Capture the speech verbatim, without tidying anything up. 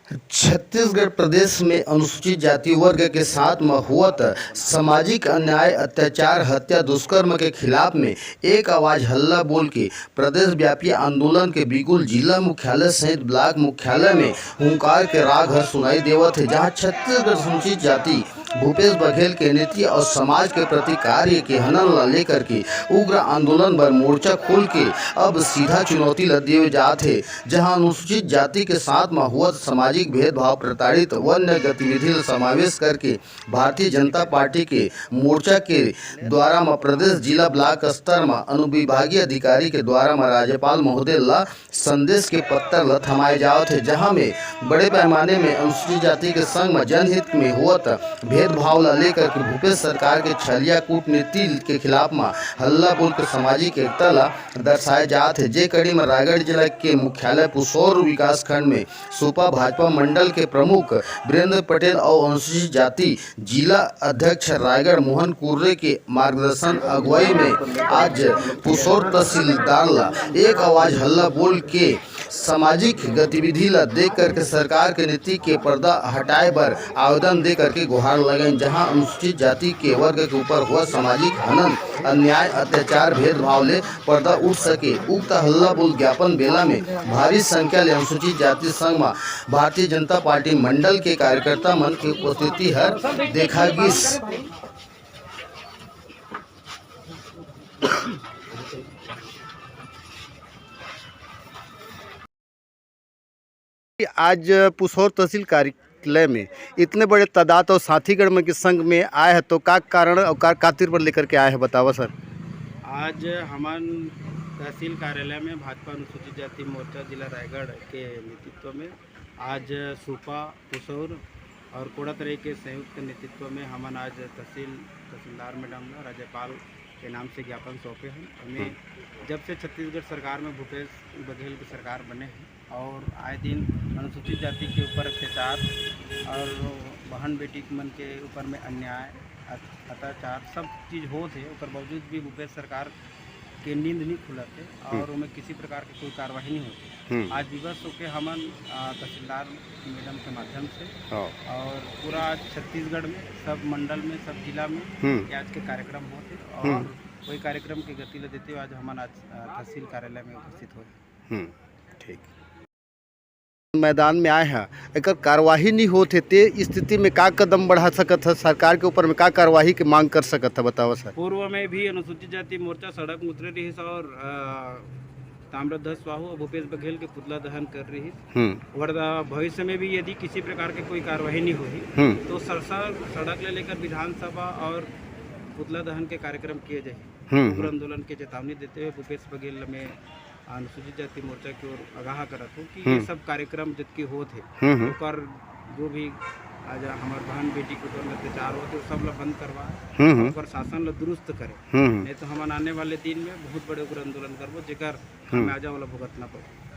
छत्तीसगढ़ प्रदेश में अनुसूचित जाति वर्ग के साथ म होवत सामाजिक अन्याय, अत्याचार, हत्या, दुष्कर्म के खिलाफ में एक आवाज हल्ला बोल के प्रदेश व्यापी आंदोलन के बिगुल जिला मुख्यालय सहित ब्लॉक मुख्यालय में हुंकार के राग हर सुनाई देवत हे, जहां छत्तीसगढ़ अनुसूचित जाति भूपेश बघेल के नीति और समाज के प्रति कार्य के हनन ला लेकर के उग्र आंदोलन बर मोर्चा खोल के अब सीधा चुनौती ला दिए जात हे, जहां अनुसूचित जाति के साथ म होवत सामाजिक भेदभाव, प्रताड़ित, वन्य गतिविधि ला समावेश करके भारतीय जनता पार्टी के मोर्चा के द्वारा म प्रदेश, जिला, ब्लॉक स्तर म अनुविभागीय अधिकारी के द्वारा म राज्यपाल महोदय ला संदेश के पत्तर ल थमाए जावत हे, जहां में बड़े पैमाने में अनुसूचित जाति के संग म जनहित में होवत भेदभाव ल लेकर के भूपेश सरकार के छलिया कूटनीति के खिलाफ म हल्ला बोल के सामाजिक एकता ल दर्शाए जात हे। जे कड़ी म रायगढ़ जिला के मुख्यालय पुसौर विकास खंड में सुपा भाजपा मंडल के प्रमुख वीरेंद्र पटेल और अनुसूचित जाति जिला अध्यक्ष रायगढ़ मोहन कुर्रे के मार्गदर्शन अगुवाई में आज पुसौर तहसीलदार ला एक आवाज हल्ला बोल के सामाजिक गतिविधि ला देख करके सरकार के नीति के पर्दा हटाए बर आवेदन दे करके गुहार लगाइन, जहां अनुसूचित जाति के वर्ग के ऊपर हुआ सामाजिक हनन, अन्याय, अत्याचार, भेदभाव ले पर्दा उठ सके। उक्त हल्ला बोल ज्ञापन बेला में भारी संख्या ले अनुसूचित जाति संघ म भारतीय जनता पार्टी मंडल के कार्यकर्ता मन के उपस्थिति हर देखा गिस। आज पुसौर तहसील कार्यालय में इतने बड़े तादाद और साथीगण मन के संग में आए हैं, तो का कारण और का खातिर बर लेकर के आए हैं, बतावा सर। आज हमन तहसील कार्यालय में भाजपा अनुसूचित जाति मोर्चा जिला रायगढ़ के नेतृत्व में आज सुपा, पुसौर और कोड़ातरई के संयुक्त नेतृत्व में हमन आज तहसील, तहसीलदार मैडम ला राज्यपाल के नाम से ज्ञापन सौंपे हन। हमें हम्म। जब से छत्तीसगढ़ सरकार में भूपेश बघेल की सरकार बने हैं और आए दिन अनुसूचित जाति के ऊपर अत्याचार और बहन बेटी मन के ऊपर में अन्याय, अत-, अत्याचार सब चीज होत हे, ओकर बावजूद भी भूपेश सरकार के नींद नहीं खुलत हे हम्म। और ओमे किसी प्रकार के कोई कार्यवाही नहीं होती। हम्म। आज विवश होके हमन, आ, तहसीलदार मैडम के माध्यम से हाँ। और पूरा छत्तीसगढ़ में सब मंडल में, सब जिला में हम्म। ये आज के कार्यक्रम होत हे और हम्म। वही कार्यक्रम के गति ल देते हुए आज हमन आज, आ, तहसील कार्यालय में उपस्थित होए। हम्म, ठीक। मैदान में आए हैं, एकर कार्यवाही नहीं होत हे, ते स्थिति में का कदम बढ़ा सकत है, सरकार के ऊपर में का कार्यवाही के मांग कर सकत है, बतावा सर। पूर्व में भी अनुसूचित जाति मोर्चा सड़क में उतरे रहिस और, अ, ताम्रध्वज साहू और भूपेश बघेल के पुतला दहन कर रहिस। हम्म। वर्त-, भविष्य में भी यदि किसी प्रकार के कोई कार्यवाही नहीं होही, हम्म। तो सरसर सड़क ले लेकर विधानसभा और पुतला दहन के कार्यक्रम किए जाही। हम्म, उग्र हम्म। आंदोलन के चेतावनी देते हुए भूपेश बघेल में अनुसूचित जाति मोर्चा की ओर आगाह करत हो कि ये हम्म। सब कार्यक्रम जतकी होत हे, हम्म, हम्म। ओकर जो भी आज हमर बहन बेटी के ऊपर में अत्याचार होत हे, वो सब ला बंद करवाए, हम्म, हम्म। ओकर शासन ला दुरुस्त करे। हम्म, हम्म। नहीं तो हमन आने वाले दिन में बहुत बड़े उग्र आंदोलन करबो, जेकर हम्म। खामियाजा वाला भुगतना पड़े।